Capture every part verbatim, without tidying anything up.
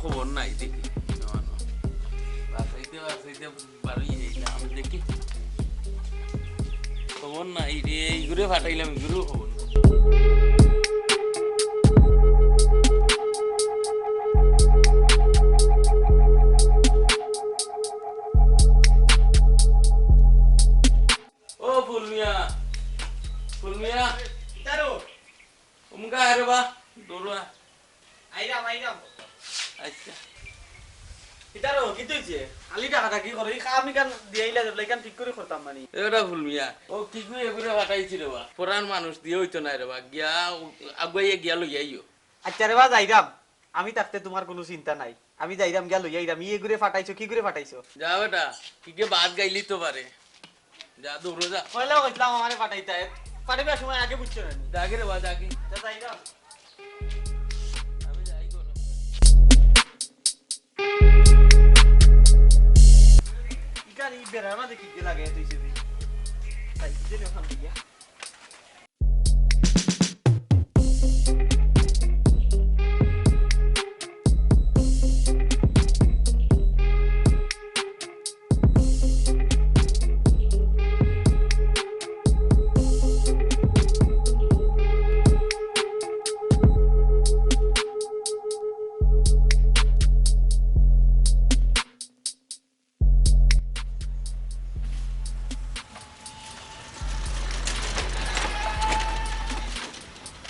খবর নাই দেখি। না, না। বাঁচাইতে বাঁচাইতে বারোই এই না, আমি দেখি। খবর নাই রে, ইগুরে ফাটাইলাম, ইগুরেও খবর নাই। ও ফুলমিয়া, ফুলমিয়া। কিতারো? উমগা আরে বা, দৌড়া। আইরাম, আইরাম। আচ্ছা। কিতারো, কিতা অইছে? খালি ডাকাডাকি করো, ই কাম ইখান দিয়াইলা যাবলা, ইখান ঠিক করি করতাম মানি। এ বেটা ফুলমিয়া, ও কিগুরে ফাটাইছি রে বা। পরান মানুষ দিয়া অইতো নায় রে বা, গিয়া, আগুয়াইয়া গিয়া লইয়া আইও। আচ্ছা রে বা, যাইরাম। আমি থাকতে তুমার কুনু চিন্তা নাই। আমি যাইরাম গিয়া লইয়া আইরাম। ইগুরে ফাটাইছো, কিগুরে ফাটাইছো? যা বেটা, কিগে ভাত গাইলি তো পারে। যা, দৌড়ো যা। পয়লাউ কইছলাম আমারে ফাটাইতায়। ফাটাইবার সময় আগে বুঝছো না নি? যাগি রে বা, যাগি। যা, যাইরাম। আমি যাই করো। ইখান ই বেড়ার মাঝে কিগে লাগাই থইছে রে? তাই কিতা রে ওখান দিয়া?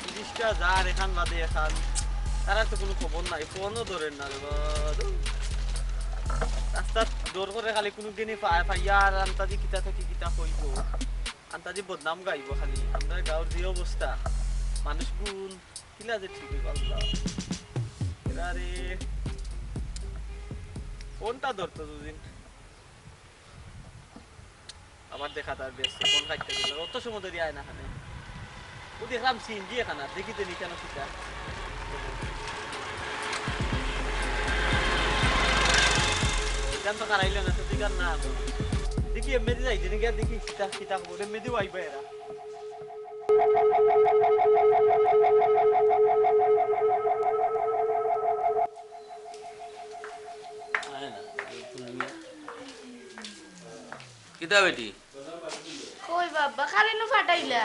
তিরিশটা যার এখান বাদে এখান, তারার তো কুনু খবর নাই, ফোনও ধরের না রে বা। ধুর। রাস্তাত ডর করে খালি কুনু দিনই পায়, পাইয়া আর আন্তাজি কিতা থাকি কিতা কইবো, আন্তাজি বদনাম গাইবো খালি। আমরার গাউর যে অবস্থা, মানুষগুন কিলা যে ঠিক অইবো আল্লাহ। এরা রে, ফোনটা ধরতো দুদিন। আবার দেখা তার ব্যস্ত, ফোন কাটতে গেল, অত সময় ধরি আয় না খানে। ও দেখলাম সিএনজি এখানে, দেখি তো নিচে না কিতা। এখান তো খারাইল না, সত্যিকার না। দেখি এমনি যাই, যেদিন গিয়া দেখি কিতা, কিতা খবর, এমনি আইবা এরা। আয় না, কিতা বেটি? কই বাবা, কারে নু ফাটাইলা?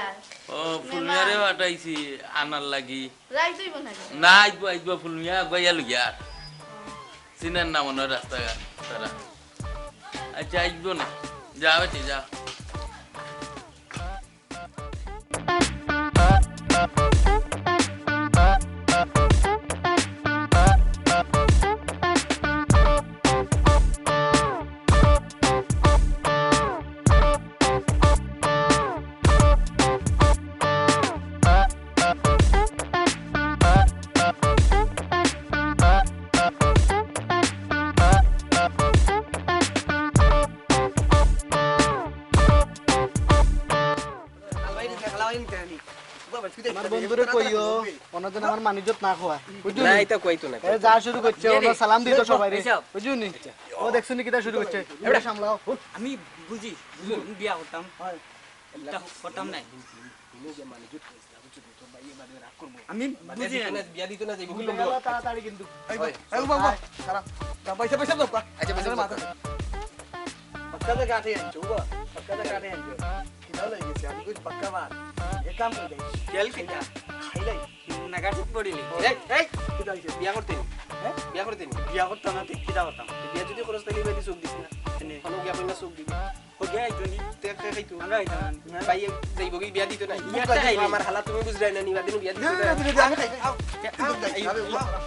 ও, ফুলমিয়ারে ফাটাইছি আনার লাগি। রাইত অইবো না? না, আইবো, আইবো, ফুলমিয়া আগুয়াইয়া লইয়া। চিনের না মনে হয় রাস্তাঘাট তারা। আচ্ছা, আইবো না। যা বেটি, যা। আমার বন্ধুরে কইও, অনো যেন আমার মান ইজ্জত না খোয়ায়, বুঝছো না? ইতা কইতো না। এ যা শুরু করছে, অনো সালাম দিত সবাইরে, বুঝছো নি? ও দেখছো নি কিতা শুরু করছে? এটা সামলাও। আমি বুঝি, বুঝি, আমি বিয়া করতাম। ইতা করতাম নাই। আমি বুঝি না। বিয়া দিত না, যাইবো কি তাড়াতাড়ি কিন্তু। এই বাবা, খারাপ। পয়সা, পয়সা দাও। আচ্ছা, পয়সা মাথা। বাক্কা যে গাঠে আনছো, বাবা। বাক্কা যে গাঠে আনছো। কিনা লই গেছে, আমি কই বাক্কা মার। এক কাম করি যাই। তেল কিনা? খাইলাই। নাগাদ পড়িলি। এই, এই, কিতা হইছে? বিয়া করতে নি? হ্যাঁ? বিয়া করতে নি? বিয়া করতাম না, ঠিক কিতা করতাম? বিয়া যদি করস, তাহলে বিয়া দি চোখ দিস না। এনে। কোনো বিয়া করলে চোখ দিবি। ও বিয়া আইতো নি? তে, তে খাইতো। আমরা আইতাম না। ভাই, যাইবো কি বিয়া দিত না? বিয়া দিত না। আমার হালা তুমি বুঝরায় না, নিবা দিন বিয়া দিত না, না। না, না, আমি খাই, খাই। আও। আও, আও, আও।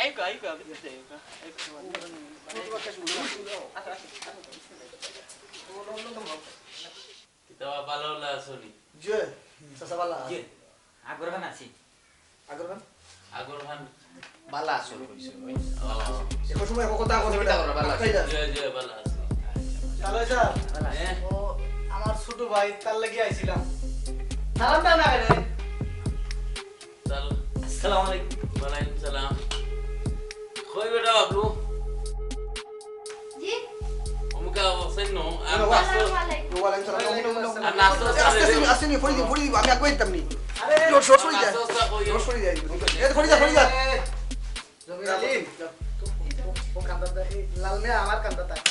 আইকো, আইকো, আমি তো যাই, আইকো। কিতা বা ভালা ভালা আছো নি? জি, চাচা ভালা আছি। জি, আগর খান আছি। আগর খান? আগর খান। ভালা আছো, কইছো, ওই। ভালা আছো। এখন সময় এখন কথা কথা কিতা করো, ভালা আছো? জি, জি, ভালা আছি। তাহলে স্যার, হ্যাঁ? ও আমার ছোট ভাই, তার লাগি আইছিলাম। সালাম দাও না কেন? চল। আসসালামু আলাইকুম। ওয়ালাইকুম সালাম। কই বেটা বাবলু? জি। অমুকা অবস্থায় নো। আর ওয়ালাইকুম নাস্তা, সালাম। ওয়ালাইকুম সালাম। আর নাস্তা আস্তে আস্তে, আস্তে আস্তে, পড়ি দিব, পড়ি দিব, আমি আগে দিতাম নি। আরে, জোর, জোর, সরি যায়। নাস্তা উস্তা কই? জোর, সরি যায়। এ, সরি যা, সরি যা। জমির আলী, ও কান্দাত যা, এই লাল মিয়া আমার কান্দাত আয়।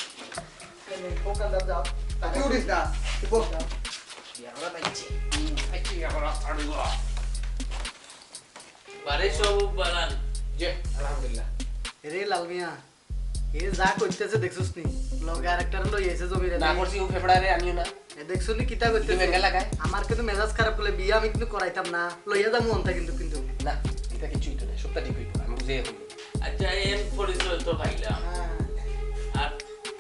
এই নে, ও কান্দাত যাও। তুই উঠিস না, তুই বস। যাও। বিয়া করা পাইছি। পাইছি বিয়া করা, ছাড়ি করা। বাড়ির সব বালান। জি, আলহামদুলিল্লাহ। এরে লাল মিয়া, এ যা করতেছে দেখছস নি? লগে আরেকটারে লই আইছে জমির আলী। না করছি, ও ফেফড়ারে আনিও না। এ দেখছো নি কিতা করতেছে? বেঙ্গা লাগায়। আমার কিন্তু মেজাজ খারাপ করলে বিয়া আমি কিন্তু করাইতাম না। লইয়া যামু অন্তা কিন্তু, কিন্তু। না, এটা কিচ্ছু হইতো না, সবটা ঠিক হইতো, আমি বুঝে এখন। আচ্ছা, এন পরিচয় তো পাইলাম। হ্যাঁ। আর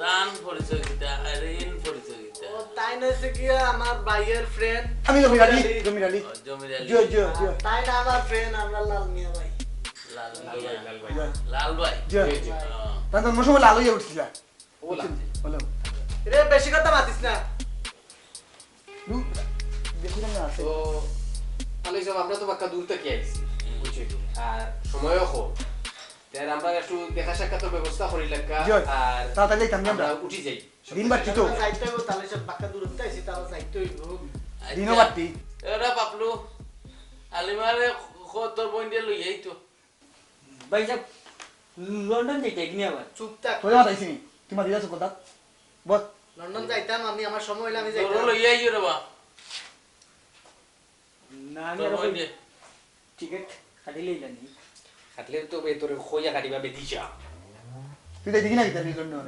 তান পরিচয় কিতা? আর এন পরিচয় কিতা? ও, তাই নইছে কি আমার ভাইয়ের friend আমি জমির আলী, জমির আলী। জমির আলী। জি, জি, জি। তাই না আমার friend, আমরা লাল মিয়া ভাই। লাল মিয়া। লাল ভাই। জি। জি, জি। হ্যাঁ। তার জন্ম সময় লাল হইয়া উঠছিল। ওলা। হলো। রে, বেশি কথা মাতিস না। দূর, দেখি না আছে। তো, তাহলে সব আমরা তো বাক্কা দূর থেকে আইছি, বুঝছি তো। আর সময়ও কম। তাই আমরা একটু দেখা সাক্ষাতের ব্যবস্থা করি লাগা, জি। আর তাড়াতাড়ি যাইতাম আমরা। আমরা উঠি যাই। দিন বাড়তি তো। আমরা যাইতে হইব, তাহলে সব বাক্কা দূর থেকে আইছি, তারা যাইতে হইব। দিনও আচ্ছা। বাড়তি। এরা বাবলু, আলিমারে ক-, তোর বোন দিয়ে লই আই তো। ভাই সাহেব, লন্ডন যাইতে কিনি আবার? চুপ থাক। তোরে মাতাইছি নি? তুই মাতিলে চুপ কথা। বল। লন্ডন যাইতাম আমি, আমার সময় হইলে আমি যাইতাম। তোরে লইয়া আইও রে বা। না, আমি তোর আর ওই বইনে। টিকিট কাটিলেই জানি। কাটলে তো বে তোরে কইয়া কাটিবা বেদিছা। তুই যাইতে কিনা কিতা লন্ডন?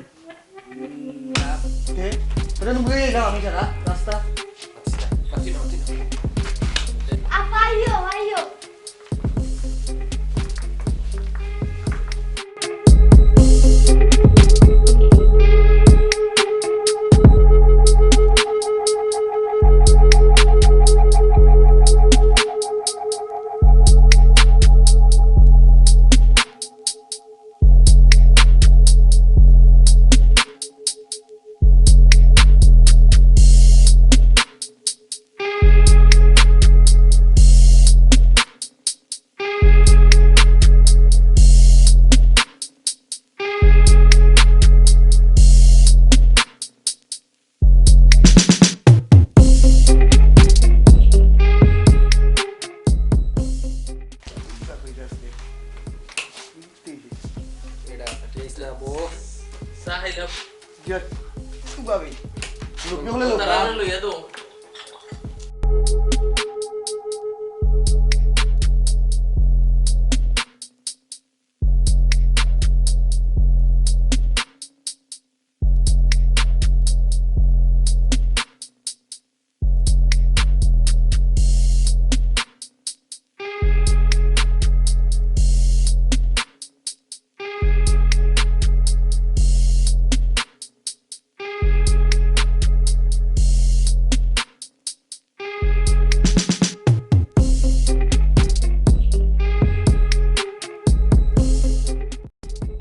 কে? তোরে নু বুঝে গেলাম আমি সারা রাস্তা। আচ্ছা, আচ্ছা, আচ্ছা। আপাইও, আইও। এটা টেস্ট না বো। চা খাইলাম। ইয়া, সুগাবে। লোকে হলে লোক। তারা লইয়া দো।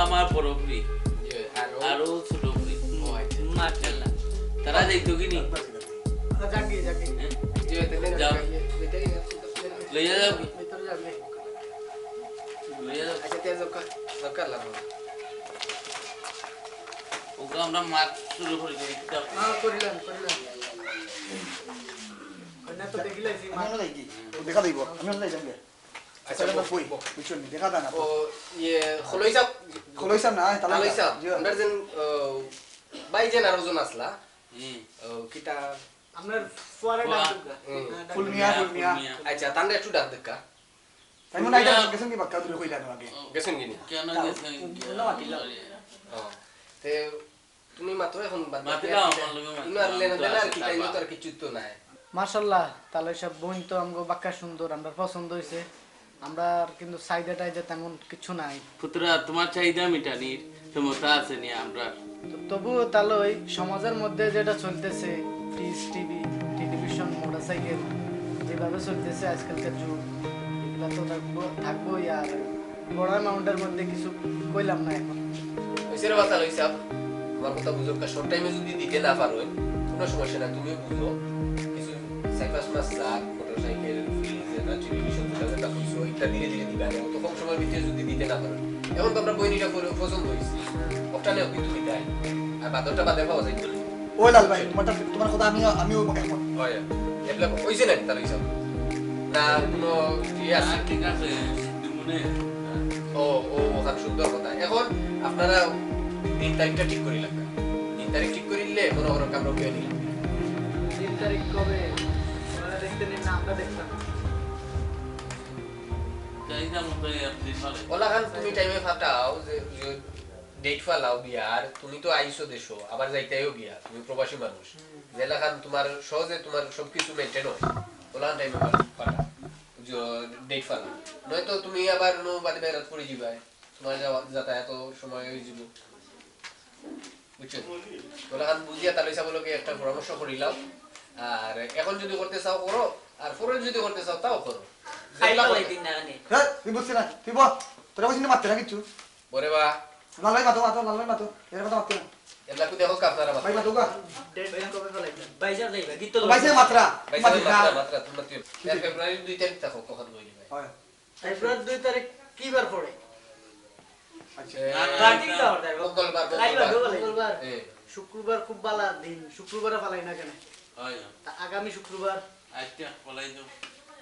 আমার বড় ভাই। জি, আর ও? আর ও ছোট ভাই। ও, আচ্ছা। মাশাআল্লাহ। তারা যাইতো কি নি? আচ্ছা, যাক গিয়ে, যাক গিয়ে। হ্যাঁ? জি, তাহলে যাও। যাক গিয়ে, যাক গিয়ে। লইয়া যাও কি? ভিতরে যাক গিয়ে। লইয়া যাও। আচ্ছা, তেল দরকার, দরকার লাগবে না। ওকে আমরা মাছ শুরু করে দিই। হ্যাঁ, করিলাম, করিলাম। কন্যা তো দেখিলাইছি, আমি অনো যাই কি? ও দেখা দিবো, আমি অনো যাই যাম গিয়া। আচ্ছা, তাহলে তো বউ, কই? বউ। বুঝছো নি? দেখা যায় না তো। ও, ইয়ে, খলই সাব। খলই সাব না, আয়, তালই তালই সাব। সাব। জি। আমরা যেন, ও, ভাই যেন আরো জন আসলা। হুম। ও, কিতা? আপনার ফুয়ারা ফুয়া। ডাক দেউক্কা। হুম। হ্যাঁ, ডাক ফুলমিয়া, দেউক্কা। ফুলমিয়া। আচ্ছা, তানরে একটু ডাক দেউক্কা। তাই মনে হয় ফুলমিয়া। গেছেন কি বাক্কা দূরে কইলা না আগে? ও, গেছেন কি না? কেন তাও গেছেন কি? অন্য বাকি লাও। ও, তে তুমি মাত্র এখন বাদ মাতিলাম, বাকি আমার লগে মাতিলাম। ইনো আর লেনা তো দেনা আর আছে, কি, তাই তাই না তো বাদ। আর কিচ্ছু তো নাই। মাশাআল্লাহ, তালই সাব, বইন তো আমগো বাক্কা সুন্দর, আমরার পছন্দ হইছে। আমরার কিন্তু চাহিদা টাহিদা তেমন কিছু নাই। পুতরা, তোমার চাহিদা মিটানির ক্ষমতা আছে নি আমরার। তো তবুও তালই সমাজের মধ্যে যেটা চলতেছে, ফ্রিজ, টিভি, টেলিভিশন, মোটরসাইকেল, যেভাবে চলতেছে আজকালকার যুগ, এগুলা তো থাকবো, থাকবোই। আর বড় অ্যামাউন্টের মধ্যে কিছু কইলাম না এখন। হইছে রে বা তালই সাব, আমার কথা বুঝো, শর্ট টাইমে যদি দিতে না পারো, কোনো সমস্যা না, তুমিও বুঝো। কিছু সাইপ্রাস মাছ, চাক, মোটরসাইকেল, ফ্রিজ, এনার্জি, টেলিভিশন, যেটা যেটা কইছো, এটা ধীরে ধীরে দিবা। অত কম সময়ের ভিতরে যদি দিতে না পারো, এখন তো আমরা বইনিটা করে পছন্দ হইছে, ওটা নেও কিন্তু দিতে হয়। আর বাদরটা বাদে পাওয়া যায়। ও লাল ভাই, তোমারটা, তোমার কথা আমি, আমিও একমত। হয়, এগুলা কইছে না তার হিসাব? না, কোনো ইয়ে আছে? না, ঠিক আছে, দিমুনে। ও, ও, ওখান সুন্দর কথা। এখন আপনারা দিন তারিখটা ঠিক করি লাগবে। দিন তারিখ ঠিক করিলে মনে করো আমরা উঠে নিই। দিন তারিখ কবে? ওরা দেখতে নিন না, আমরা দেখতাম। যাই না, মনে হয় আপনি ভালো। ওলা খান, তুমি টাইমে ফাটাও যে, যে ডেট ফালাও বিয়ার, তুমি তো আইছো দেশো, আবার যাইতাইও গিয়া, তুমি প্রবাসী মানুষ। যেলা খান তোমার সহজে তোমার সবকিছু মেইনটেইন হয়, ওলা খান টাইমে ফাটা, যে ডেট ফালাও। নয়তো তুমি আবার নো বাদে বেরাত পড়ি যাবায়, তোমার যাওয়া, যাতায়াত সময় হয়ে যাব। বুঝছো? ওলা খান বুঝিয়া তাহলে হিসাব লোকে একটা পরামর্শ করিলাম। আর এখন যদি করতে চাও করো, আর পরে যদি করতে চাও তাও করো। খাই যেগুলা পালাই করতে দিন না জানি। হ্যাঁ, তুই বুঝছিস না, তুই বল, তোরা বুঝছিস না, মারতে না কিচ্ছু। ওরে বা। লাল ভাই মাতো, মাতো, লাল ভাই মাতো। এর কথা মাততে না। এগুলা কো দেখো কা আপনারা মাতো। ভাই মাতো গা। ডেট কবে ফেলাইছেন? বাইশে যাইবা, গীত তো তো বাইশে মাত্রা। বাইশে মাত্রা, মাত্রা, তোমরা তিন। ফেব্রুয়ারি দুই তারিখ থাকো, কখন কইলি ভাই? হয়। ফেব্রুয়ারি দুই তারিখ কি বার পড়ে? আচ্ছা। এ, না, না, না। মঙ্গলবার, খাইবা মঙ্গলবার। দোকানে। মঙ্গলবার। এ। শুক্রবার খুব ভালা দিন, শুক্রবারে ফালাই না কেন? হয় না। তা আগামী শুক্রবার? আচ্ছা, ফালাই দাও।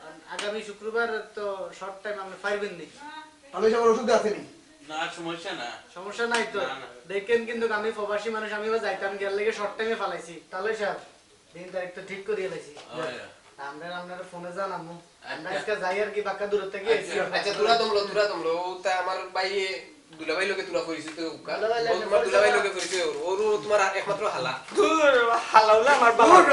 আর আগামী শুক্রবার তো শর্ট টাইম আপনি পারবেন নি। তাহলে সবার ওষুধ আছে নি? না, সমস্যা না। সমস্যা নাই তো? না, না। দেখেন কিন্তু আমি প্রবাসী মানুষ, আমি এবার যাইতাম গিয়ার লেগে শর্ট টাইমে ফালাইছি। তাহলে সাহেব, দিন তারিখ তো ঠিক করিয়া লাইছি। হয়। আমরা আপনার ফোনে জানামু। আমরা আচ্ছা। আজকে যাই আর কি, বাক্কা দূর থেকে আইছি। আচ্ছা, তোরা দমলো, তোরা দমলো। ও তা আমার ভাই, দুলাভাই লোকে তোরা কইছিস তো, দুলাভাই ও লোকে তোমার কইছিস দুলাভাই না? লোকে কইছিস, ওর, ওর তোমার একমাত্র হালা। দূর, হালা হইলে আমার বাবা। দূর,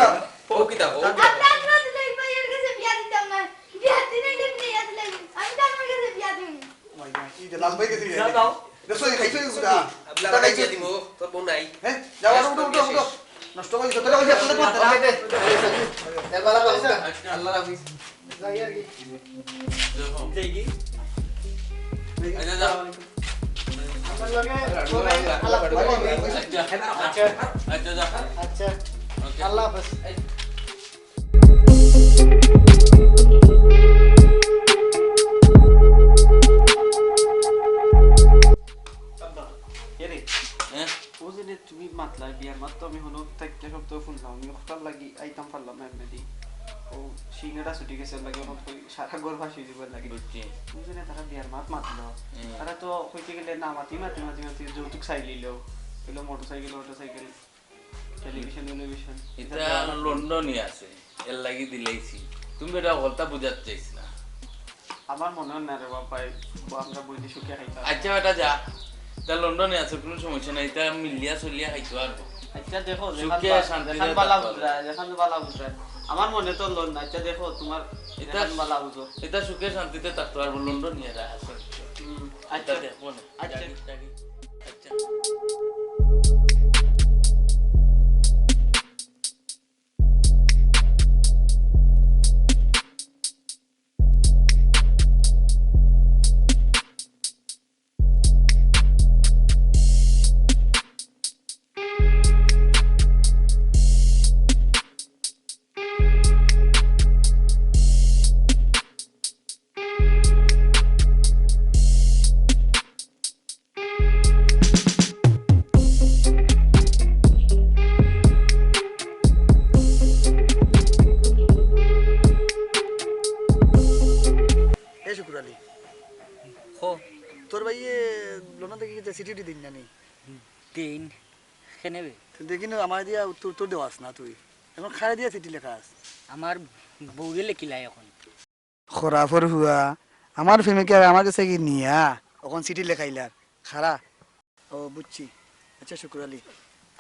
ও কি তা, ও কি তা? আমরা, আমরা দুলাভাই ভাইয়ের কাছে বিয়া দিতাম না। বিয়া দিন আইলে বিয়া দিলাম। আমি তো আমার কাছে বিয়া দিই। ওই না, এই যে লাল ভাই গেছে বিয়া দিতে। যাও। দেখো, এই খাইছো এই গুড়া। আবলা তা খাইছো। বানাই দিয়া দিমু, তোর বউ নাই। হ্যাঁ? যাও, উঠো, উঠো, উঠো, উঠো। নষ্ট করে দিছো, তাহলে ওই যে আপনাদের পাত্তা না। ওকে, দে। দে, বালা, বালা, আল্লাহ হাফিজ। যাই আর কি। যাই কি? আচ্ছা, যাও। আমার লগে পরে আলাপ করবো। আচ্ছা, আচ্ছা, আচ্ছা, যাও। আচ্ছা। ওকে। আল্লাহ হাফেজ। আব্বা, এরে, হ্যাঁ? ও যে নে তুমি মাতলা, বিয়ার মাত তো আমি হনো থাকতে সব তো শুনলাম, আমি ওটার লাগি আইতাম পারলাম না এমনি দি। ও সিঙ্গাটা ছুটি গেছে, লাগে ওখান কই সারা ঘর ফাঁসি দিবার লাগে। বুঝছি। ও যে নে তারা বিয়ার মাত মাতলো, হুম। তারা তো কইতে গেলে না মাতি, মাতি, মাতি, মাতি যৌতুক চাই লিলো, এলো মোটরসাইকেল, মোটরসাইকেল। Television, television. এটা লন্ডনে আছে, এর লাগি দিলাইছি। তুমি এটা হকলতা বুঝাত চাইছ না। আমার মনে হয় না রে বাবা, আমরা বইতে সুখে খাইতাম। আচ্ছা বেটা যা, তা লন্ডনে আছে, কোনো সমস্যা নাই, তা মিলিয়া চলিয়া খাইতো আর। আচ্ছা দেখো, যেখান সুখে বা-, শান্তিতে যেখান বালা থাকো। বুঝরা, যেখান বালা বুঝরা। আমার মনে তো লন না, আচ্ছা দেখো, তোমার এটা যেখান বালা বুঝো। এটা সুখে শান্তিতে থাকতো আর লন্ডনে এরা আছে। হুম, আচ্ছা। এটা দেখবো না। আচ্ছা। যাগি, যাগি। আচ্ছা। এ শুকুর আলী। খো। তোর ভাইয়ে লন্ডন থাকি কিতা চিঠি উঠি দিন না নি? দিন। কেনে বে? তো দেখি না, আমার দিয়া উত্তর, উত্তর দেওয়াস না তুই। এখন খারে দিয়া চিঠি লেখাস। আমার বউরে লেখিলাই এখন। খরাফর হুয়া, আমার প্রেমিকা আমার গেছে কি নিয়া, অখন চিঠি লেখাইলার, খারা। ও, বুঝছি। আচ্ছা, শুকুর আলী,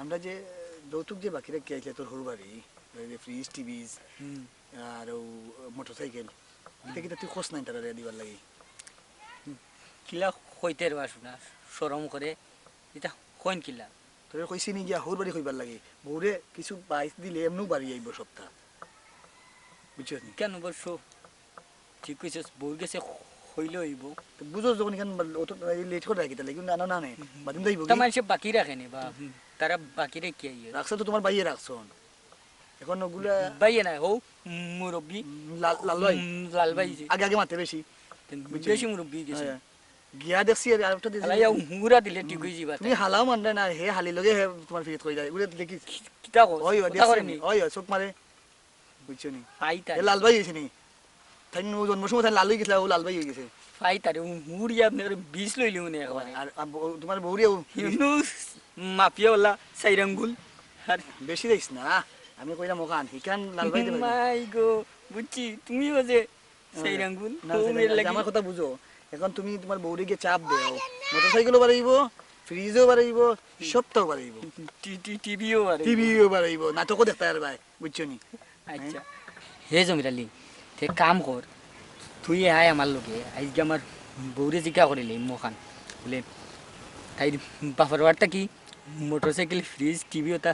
আমরা যে যৌতুক যে বাকি রাখি আইলে তোর হউর বাড়ি, ওই যে ফ্রিজ, টিভিজ, হুম। আর ও মোটরসাইকেল, ইতা কিতা তুই কস নাই তারারে দিবার লাগি? হুম। কিলা কইতে রে বা শুনা, শরম করে, ইতা কইন কিলা? তোরে কইছি নি গিয়া হউর বাড়ি কইবার লাগি, বউরে কিছু বাইস দিলে এমনেউ বাড়ি আইবো সপ্তাহ। বুঝছস নি? কেন বলছো? ঠিক কইছস, বউর গেছে কইলে অইবো। তো বুঝছস যখন ইখান ও তো এই লেট করে রাখি, তাহলে কিন্তু আনা না নে, হুম, হুম। বাদিন যাইবো তা কি? মানষে বাকি রাখে নি বা, হুম, হুম। তারা বাকি রেখে আইয়ে। রাখছে তো তোমার ভাইয়ে রাখছন। এখন ওগুলা ভাইয়ে না, হো, মুরব্বি। উম, লাল, লাল ভাই। উম, লাল ভাই যে। আগে আগে মাতে বেশি। বুঝছো? বেশি মুরব্বি গেছে। হ্যাঁ। গিয়া দেখছি আর আরেকটা দিছি। আলাইয়া হুরা দিলে ঠিক অই যিবা তুমি তাই। হালাও মানলে না, হে হালি লগে হে তোমার ফিরিত কই যায়। ওগুলা দেখিস। কিতা কস? ওই, ওই, কিতা দেখছি করে আমি। নি? ওই, ওই, চোখ মারে। বুঝছো নি? পাই তাই। এ লাল ভাই অইছে নি? তাই নু জন্মর সময় তাই লাল অই গেছিল, ও লাল ভাই অই গেছে। পাই তারে, উ-, হুড়ি আপনার বিষ লইলে উনি একবারে। আর, আর বউ-, তোমার বউরে ও ইউনুস মাফিয়া ওলা সাইরাঙ্গুল। আর বেশি যাইস না, আমি কইলাম ওখান, হিকান লাল ভাই দেবে। মাই গো, বুঝছি, তুমিও যে হ্যাঁ। সাইরাঙ্গুল, না, ও সাইরাঙ্গুল, মেয়ের লাগি। আমার কথা বুঝো। এখন তুমি তোমার বউরে গিয়ে চাপ দেও, মোটরসাইকেলও বাড়াইবো, ফ্রিজও বাড়াইবো, সবটাও বাড়াইবো। টি-, টি-, টিভিও বাড়াইবো। টিভিও বাড়াইবো, নাটকও দেখতে পারবায়। বুঝছো নি? আচ্ছা। হে জমির আলী, তে কাম কর, তুই আয় আমার লগে, আইজকে আমার বউরে জিকা করিলে মখান, বুলে, তাইর বাপর বাড়ি থাকি মোটরসাইকেল, ফ্রিজ, টিভি ওটা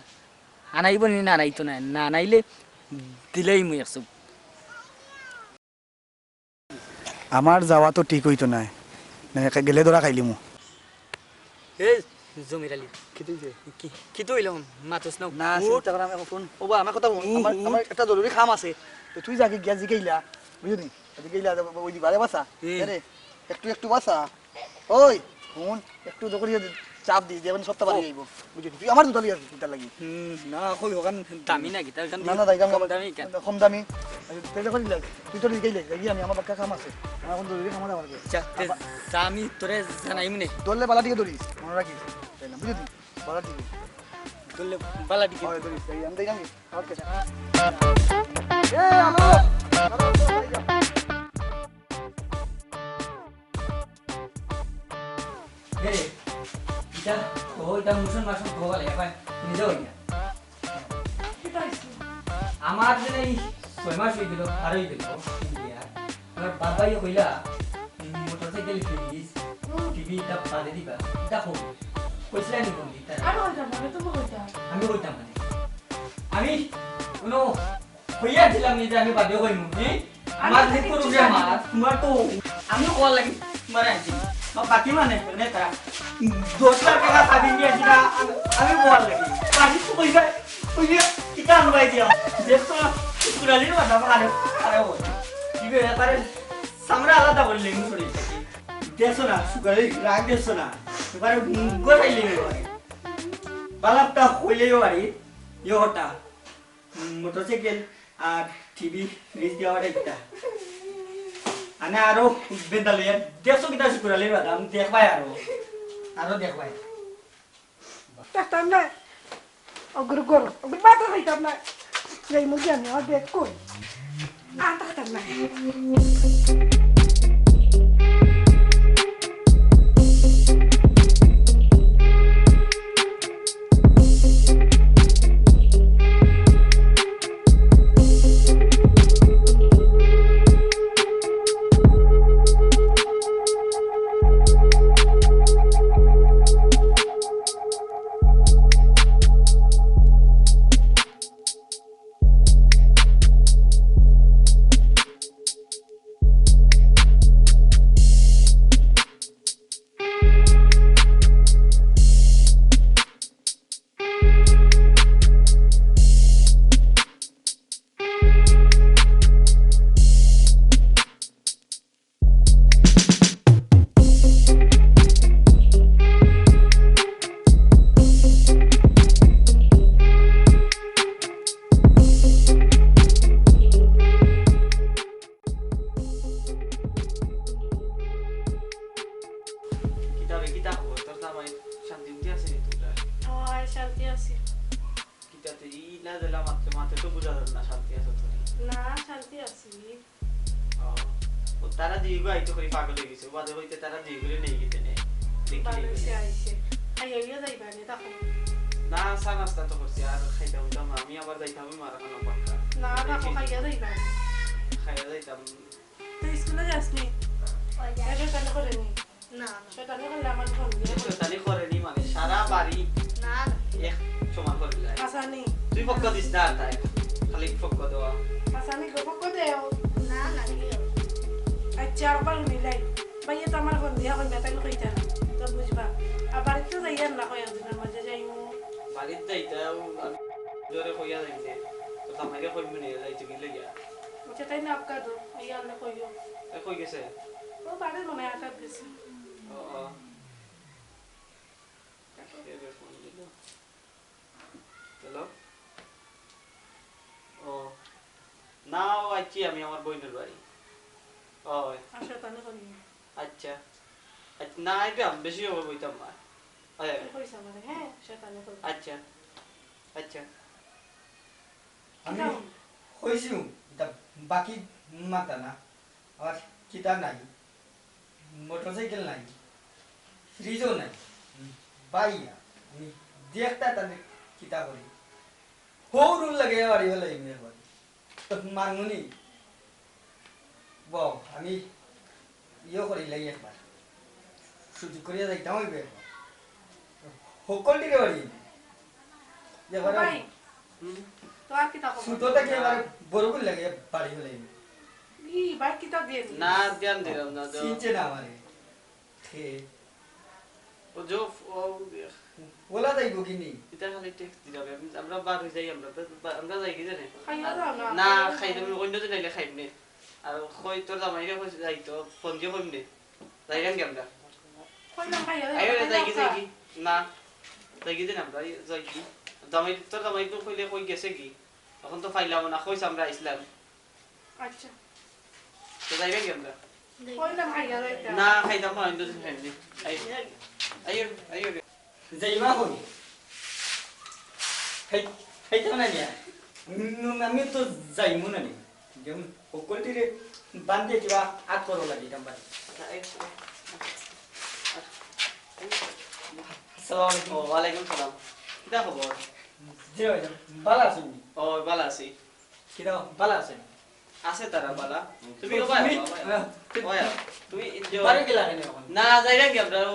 আনাইবো নি না আনাইতো না, না আনাইলে দিলেই মুই একশো। আমার যাওয়া তো ঠিক অইতো নায়, মানে, গেলে ধরা খাইলিমু। হে জমির আলী, কিতা অইছে? কি, কিতা অইলো? মাতস না। না, উঠ। চিন্তা করা, আমি এখন ফোন। ও বা, আমার কথা বল। উঠ, আমার, উঠ। আমার একটা জরুরি কাম আছে। তো তুই যাকে গিয়া জিগাইলা, বুঝলি? জিগাইলা, ওই দিবা, আরে বাসা। হুম। আরে, একটু, একটু বাসা। ওই, ফোন, একটু যখন ইয়ে চাপ দিস, দিয়ে মানে সপ্তাহ বাড়ি ও। যাইবো। বুঝলি? তুই আমার জুতা লিয়ে আসবি, চিন্তা লাগি। হুম, না, কই ওখান দামি না কিতা? ওখান না, না, দাম কম দামি কেন? কম দামি। আচ্ছা, তাহলে করি লাগ। তুই তো রিজাই লাগ। দেখি আমি আমার বাক্কা কাম আছে। আমার এখন জরুরি কাম আছে আমার কাছে। আচ্ছা, তে আবার যা আমি তোরে জানাইমু নে। ধরলে বালা দিকে ধরিস, মনে রাখিস। তাই না, বুঝলি? বালা দিকে। ধরলে বালা দিকে। হয়, ধরিস। এই আমি দেখলাম কি? ওকে। এ, হ্যালো। Hello, hello, hello. এ রে, ইটা, ও, ইটা মুসলমান সব ধোয়া লাগে, ভাই, নিজে হই না। কিতা হইছে? আমার যে এই ছয় মাস হয়ে গেল, পার হয়ে গেল, ইন্ডিয়া। আমার বাবাই কইলা, মোটরসাইকেল কিনিস, হুম। টিভি ইটা বাদে দিবা, ইটা কই? কইছিলা নি কোন দিন? আমি কইতাম, আমি তো কইতাম। আমি কইতাম মানে। আমি কোনো কইয়া দিলাম নি যে আমি বাদেও কইমু, হ্যাঁ? আমি আমার তো যে কিচ্ছু করুক রে জানি মা, না। তোমার তো আমি কল লাগি তোমার আনছি। আমার বাকি মানে, মানে তারা দশ লাখ টাকা চাবি নিয়ে আসি না, আমি, আমি কল লাগি। বাকি তো কইবে, কইবে, কিতা আনবাই দিয়া? দেখছো না, কুড়ালির কথা, আরে, আরে ও। কি বে, ব্যাপারে সামরা আলাদা করলে, এমনি শরীর থেকে। দেখছো না, সুগারে রাগ দেখছো না। এবারে গোসাইলে এবারে। বালাপটা হইলেও বাড়ি, ইয়ে হটা। মোটরসাইকেল আর টিভি, ফ্রিজ দিয়া অর্ডার দিতা। আনে আরো বেদা লইয়া দেখছো কিতা শুকুর আলীর বাদাম, দেখবাই আরো। আরো দেখবাই। দেখতাম না। অগুর গরম, অগুর মাথা খাইতাম না। এই মুখে আমি আর দেখ কই। আর থাকতাম না। কিতা বে, কিতা খবর? তোর জামাই শান্তি উঠি আছে নি তোমরা? হয়, শান্তি আছি। কিতা তুই ই না দিলা মাত্র মাত্র তো বুঝা যাবে না শান্তি আছে তোর। না, শান্তি আছি। ও, ও তারা দুইগো আইতো করি পাগল হয়ে গেছে। বাদে হইতে তারা দুইগোরে নেই গেতে নে। দেখি ভালো নেই হইছে গেতে। আইছে। খাইয়া হইয়া যাইবা নে, দেখো। না, চা নাস্তা তো করছি, আর খাইতাম হইতাম না। আমি আবার যাইতাম ওই মারা খানো পাক্কা। না, দেখি। দেখো, খাইয়া যাইবা। খাইয়া যাইতাম। তুই স্কুলে যাসনি? ওই যাই। এ শয়তানি করেনি? না, না। শয়তানি করলে আমার ফোন দিয়ে। শয়তানি করেনি মানে সারা বাড়ি না, না। এক সমান করে দিলাই। হাসানি। তুই পক্ষ দিস না আর তাই। খালি পক্ষ দেওয়া। হাসানি গো পক্ষ দেও। না, না, দিও। আচ্ছা, আবার নিলাই। ভাইয়া তো আমার ফোন দিয়া কইবা, তাই কইতা না। তো বুঝবা। আর বাড়িতে যাইয়ার না কয়েকদিনের মাঝে যাইমু। বাড়িতে যাইতাম, আমি জোরে কইয়া যাইতে। আমারে কইমু নে, যাইতো কি লইয়া? আচ্ছা, তাই না, আপকা দো, এই আনলে কইও। এ কই গেছে? ও বাড়ির মনে আটাত গেছে। ও, ও। এ রে, ফোন দিল। হ্যালো? ও, না, ও আইছি আমি আমার বইনের বাড়ি। ও, আচ্ছা, তাহলে করি। আচ্ছা। আচ্ছা, না, আইতাম, বেশি সময় বইতাম না। আয়, আয়। কইছ আমারে, হ্যাঁ, শয়তানি করবি। আচ্ছা, আচ্ছা। আমি কিতা? কইছি, ইতা বাকি মাতা না। আমার কিতা নাই, মোটরসাইকেল নাই, ফ্রিজও নাই। ভাই, আমি দেখতা তাহলে কিতা করি। হৌরুল লাগে বাড়ি হলে এমনি একবার। তো মারমুনি। বউ, আমি ইয়ে করি লাই একবার। সুযোগ করিয়া যাইতাম হইবে একবার। হকলটিরে বাড়ি। একবার ভাই, হুম? তো আর কিতা খবর? সুতো থাকি এবার বড়গুন লাগে বাড়ি হলে। ই ভাই, কিতা দিয়ে দিস? না, ধ্যান দিলাম না, যাও। চিনছে না আমারে। হে। ও জো, ও, ওলা যাইব কি নি? এটা খালি টেক্সট দিলাম। আমি, আমরা বার হয়ে যাই, আমরা, আমরা যাই কি জানে? খাইয়া যাও না। না, খাইলে আমি অন্য দিন আইলে খাইব নে। আর কই তোর জামাইরে কই যাই তো, ফোন দিয়ে কইম নে। যাই কেন আমরা? কইলাম খাইয়া যাও, আইও রে, খাইয়া যাই কি, যাও। যাই কি? না। যাই কি জানে আমরা, এই যাই কি? জামাই, তোর জামাই তো কইলে কই গেছে কি? এখন তো পাইলাম না, কইছ আমরা আইসলাম। আচ্ছা। তো যাইবে কি আমরা? কইলাম খাইয়া যাইতাম। না, খাইতাম না, আমি তো খাইনি। আই-, আইও, আইও রে। যাইবা কই? খাই-, খাইতাম না নিয়া। উম, আমি তো যাইমু না নি। যেমন হকলটিরে বান্ধিয়া কিবা আত করো লাগি, কাম পারি। আসসালামু আলাইকুম। ও, ওয়ালাইকুম সালাম। কিতা খবর? জি ভাই, ভালা আছইন নি? ও, ভালা আছি। কিতা, ভালা আছইন? আছে তারা ভালা। তুমি তুমি, ওবা, তুমি, ওবা। আহ, তুমি ওয়া, তুমি যে বাড়ি গেলা কেনে এখন? না, যাইরাম কি আমরা, ও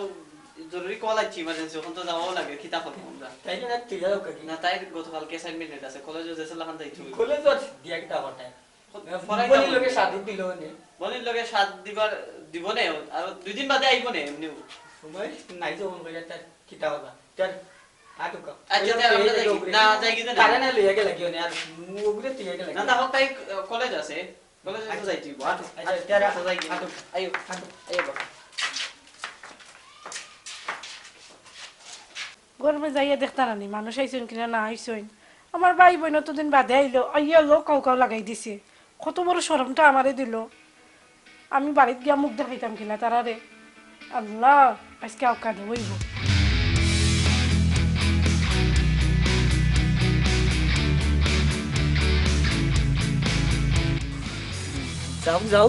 জরুরি কল আইছে, ইমার্জেন্সি, এখন তো যাওয়াও লাগে, কিতা করবো আমরা? তাই না, তুই যাও কাকি। না, তাই গতকালকে অ্যাসাইনমেন্ট আছে, কলেজে যেছে লাখান যাইতে হইব। কলেজে দিয়া কিতা করতে? পড়াই বনির যাবো। লগে সাধু দিল নে। বনির লগে সাধ দিবার, দিব নে, আর দুই দিন বাদে আইব নে, এমনিও। সময় নাই যে ফোন করে, তার কিতা কথা? তার আটুকা। আচ্ছা, তার আমরা যাই কি? না, যাই কি না? তারে না লইয়া গেলা কি অনে? আর ওগুরে তুই গেলা না, কি? না, হোক, তাই, আহ, কলেজ আছে। কলেজ আছে, আচ্ছা। যাই তুই, আটু। আচ্ছা, আচ্ছা, তারা আচ্ছা, যাই কি? আটু। আইও। আটু। আইও বাবা। গরমে যাইয়া দেখতা নানি, মানুষ আইছইন কিনা না আইছইন। আমার ভাই বইন অতদিন বাদে আইলো, আইয়া লো কাউ কাউ লাগাই দিছে। কত বড় শরমটা আমারে দিল। আমি বাড়িত গিয়া মুখ দেখাইতাম কিনা তারারে। আল্লাহ, আজকে আউকা দে অইব। যাও, যাও।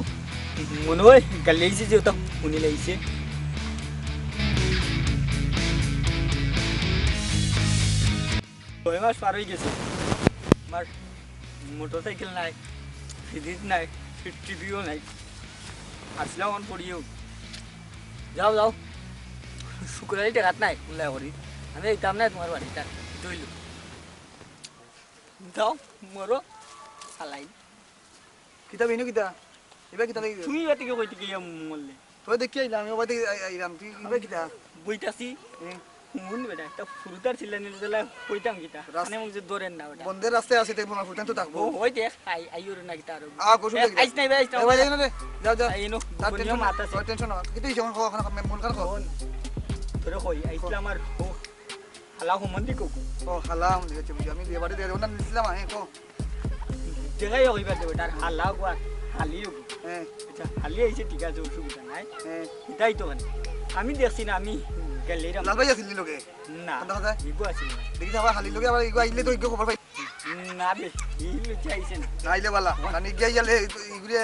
মনে হয় গালি আইছে যে ওটা হুনি লাইছে। ছয় মাস পার হয়ে গেছে। আমার মোটরসাইকেল নাই, ফ্রিজ নাই, টিভিও নাই। আসলাম অন পড়িও। যাও, যাও। শুক্রবারে টেকাত নাই, উল্লা করি। আমি যাইতাম না তোমার বাড়িত, আর কি হইল? যাও, মরো, সালাই। কিতা বেনু কিতা? ইবা কিতা লাগি? তুমি ইবা থেকে কই থেকে ইয়া মরলে? তোরে দেখি আইলাম, আমি ওবা থেকে আই-, আইলাম। তুই ইবা কিতা? বইতাছি। হুম। হুন বেটা, একটা ফুরুতার চিল্লানি দিলে কইতাম কিতা? রাস-, মানে মুখ যে ধরেন না বেটা। বন্ধের রাস্তায় আছে, তাই বলা ফুরুতান তো থাকবো। ও, ওই দেখ, আই, আই ওর না কিতা আরো। আ, কসু এ, দেখি। আইস নাই বে, আইস না। এ, ভাই, এই নে, যা, যা। এই নো, তার দুনিয়া টেনশন, মাত আছে। তোর টেনশন না। কিন্তু এই যখন খাওয়া খানা খাবে, মন খারাপ খাওয়া। ধরে কই, আইসলে আমার, ও, হালা হুমন দি কোকো। ও, হালা হুমন দি কোকো, বুঝি। আমি বিয়ে বাড়ি দিয়ে ওনার নিছিলাম, আমি কো। দেখাই হইবার দেবে, তার হালা গুয়া, হালি হইব। হ্যাঁ। আচ্ছা, হালি আইছে, ঠিক আছে, অসুবিধা নাই। হ্যাঁ। এটাই তো মানে। আমি দেখছি না, আমি গেলিরাম। লাল ভাই আছিল নি লগে? না, কথা কথা। ইগো আছিল না। দেখি আবার হালির লগে আবার ইগো আইলে তো ইগো খবর পাই। না বে, ই লুচি আইছে না। না আইলে বালা। মানে গিয়া গেলে ইগুরে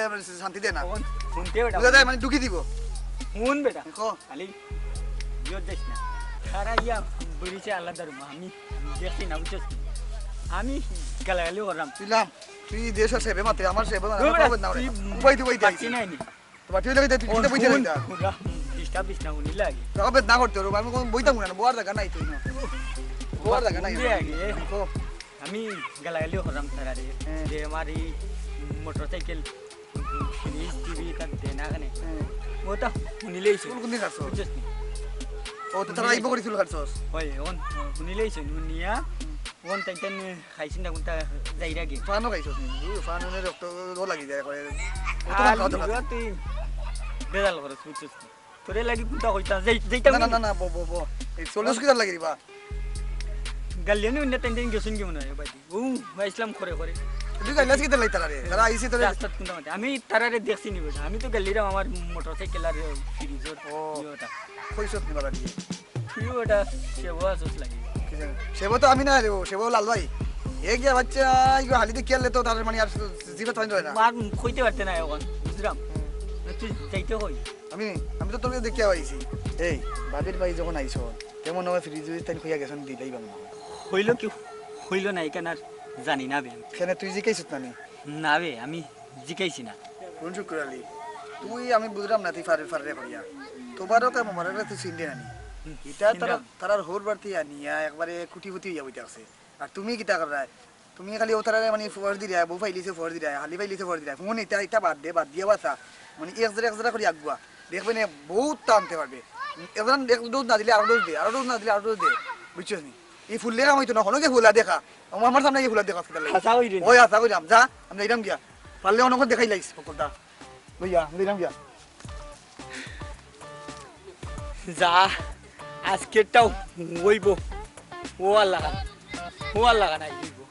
শান্তি দেয় না। হুনতে বেটা। বুঝা যায়, মানে ঢুকি দিব। হুন বেটা। দেখো। খালি জোর দিস না। খারা ইয়া বুড়িছে আলাদা রুম। আমি দেখছি না, বুঝছস? আমি গালাগালি করলাম। তুইলাম, তুই দেশ আর সেবে মাতে, আমার সেবে না, তুই আমার বেটা, খবর না তুই উড়ে। উবাই তুই উবাই পাচ্ছি দিস। নাই নি। তো বাটি হইলে তুই ও, কিতা বইতে হুন, লাগি দা? হুন, রা, disturb দিস না, হুনি লাগি। তো আবার না করতে হবে, আমি কোনো বইতাম না, বওয়ার জায়গা নাই তুই না। বওয়ার জায়গা নাই। হুন দে আগে। দেখো। আমি গালাগালি করলাম তারা রে, হ্যাঁ। যে আমার এই মোটরসাইকেল, ফ্রিজ, টিভি, তার দেনা কেনে? হ্যাঁ। ও তো হুনিলেই চুল কোন দিন কাটছো? বুঝছস নি? ও তো তারা আইব করে চুল কাটছস? হয়, এখন হুনিলেই চুল, হুনিয়া হুম। কোন তাইন তাইন খাইছইন না, কোনটা যাইরা কি? পানও খাইছস নি? তুই পান অনে রক্ত ও লাগি যায় করে। কত আর খাওয়া দরকার? তুই বেজাল করস, বুঝছস না? তোরে লাগি কোনটা কইতাম, যাই-, যাইতাম না, না, না। না, না, বো, বো, বো। এই চল্লিশ কিতার লাগি দিবা? গাল্লিয়ানি অন্য তাইন তাইন গেছইন কি মনে হয়, ভাই? ও, ভাই ইসলাম করে করে। তুই গাল্লিয়াস কিতার লাগি তারারে? তারা আইছে তোরে। রাস্তাত কোনটা মাঠে? আমি তারারে দেখছি নি বেটা। আমি তো গাল্লিরাম আমার মোটরসাইকেল আর ফ্রিজর ও। ইয়েটা। কইছত নি বালা দিয়ে? তুইও এটা সেবো আছস লাগি। কি জানি? সেবো তো আমি না রে, ও সেবো লাল ভাই। এ গিয়া বাচ্চা, ইগো হালি দেখিয়ালে তো তার মানে আর জিভে তৈন রয় না। আর কইতে পারতে না এখন, বুঝলাম। হুম। না, তুই যাইতে কই? আমি, আমি তো তোরে দেখিয়া আইছি। এই, ভাবির ভাই যখন আইছো, কেমন হয় ফ্রিজ উইজ তাইন কইয়া গেছইন দিলাই বা মনে হয়। হইল কি হইল না, এখান আর জানি না বে আমি। কেনে তুই জিকাইছত না নি? না বে, আমি জিকাইছি না। কোন শুক্কুর আলী? তুই আমি বুঝলাম না, তুই ফারে ফারে করিয়া। তোবারক আর মোবারকরে তুই চিনরে না নি? হুম, ইতা তারা, চিনলাম। তারার হউর বাড়িত আনিয়া একবারে কুটিপতি অইয়া বইতে আছে। আর তুমি কিতা কররায়? তুমি খালি ও তারারে মানে ফোর্স দিরায়, বউ ফাইলিছে ফোর্স দিরায়, হালি ফাইলিছে ফোর্স দিরায়। ফোন ইতা, ইতা বাদ দে, বাদ দিয়া বাসা। মানে এক জেরা এক জেরা করি আগুয়া। দেখবে নে, বহুত টানতে পারবে। এক জেরা এক ডোজ না দিলে আরো ডোজ দে, আরো ডোজ না দিলে আরো ডোজ দে। বুঝছস নি? এই ফুললে কাম অইতো না, হনো গিয়া ফুলা দেখা। আমার, আমার সামনে গিয়া ফুলা দেখা, কিতা লাগে? হাছা কইরে নি? ওই হাছা কইরাম, যা, আমি যাইরাম গিয়া। পারলে অনকর দেখাই লাইস, হকলতা। লইয়া, আমি যাইরাম গিয়া। যা, আজকেরটাও অইবো। ও আল্লাহ, ও আল্লাহ, নাই অইবো।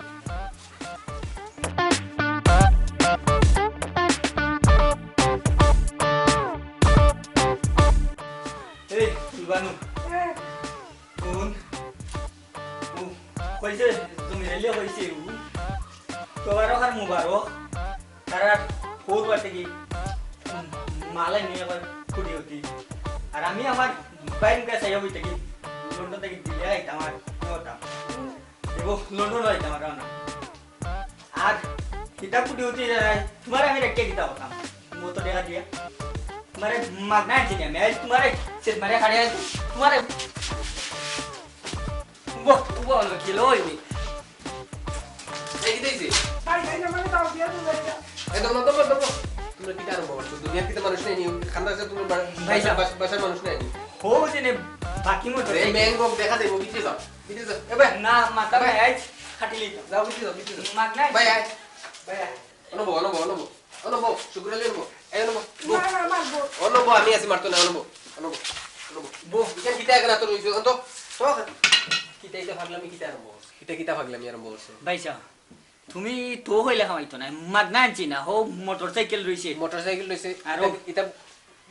এই, ফুলবানু। কোন? ও, কইছে, জমির আলী কইছে, ও। তোবারক আর মোবারক। তারার হউর বাড়ি থাকি, উম, মাল আনি আবার কুটিপতি। আর আমি আমার ভাইর মুখে চাইয়া বই থাকি, লন্ডন থাকি দিলে আইতাম আর হতাম। এগো লন্ডন আইতাম আর না। আর কিতা কুটিপতি, তোমারে আমি রাখিয়া কিতা করতাম? মতো দেখা দিয়া। তোমারে মাগনা আনছি নি আমি, এই তোমারে সেট মারে খাড়ে আছি, তোমারে। বহ, বহ, হলো কি লইনি? এই কি দিছি? ভাই, ভাই, আমারে দাও দিয়া দিও, ভাই, দাও। এই দাও, দাও, দাও, দাও। তোমরা কিতা আরম্ভ করছো? দুনিয়ার কিতা মানুষ নাই নি? খান্দা আছে তোমার বা-, ভাই, বাসা-, দাও। বাসা-, বাসার মানুষ নাই নি? হো, যে নে, বাকি মতো এই নাই। ব্যাংক বক দেখা দেবো, বিদেশ যাও, বিদেশ যাও। এ ভাই। না, মাথা এ। ভাই, আইজ খাটিলি তো। যাও, বিদেশ যাও, বিদেশ যাও। মাগনা ভাই, আইজ। আয়। ভাই, আয়। অনবো, অনবো, অনবো। অনবো, শুক্র আলী অনবো। এই অনবো, বো। না, না, মারবো। অনবো, আমি আছি, মারতো না, অনবো। অনবো, অনবো। বো। ইখান কিতা এখান আতো রইছে, অন্ত, তো। কিতা ইতা পাগলামি কিতা আরম্ভ করছে? কিতা কিতা পাগলামি আরম্ভ করছে? ভাইসাব, তুমি তো কইলে কামাইতো না, মাগনা আনছি না, হো মোটরসাইকেল রইছে। মোটরসাইকেল রইছে। আর ইতা, ইতা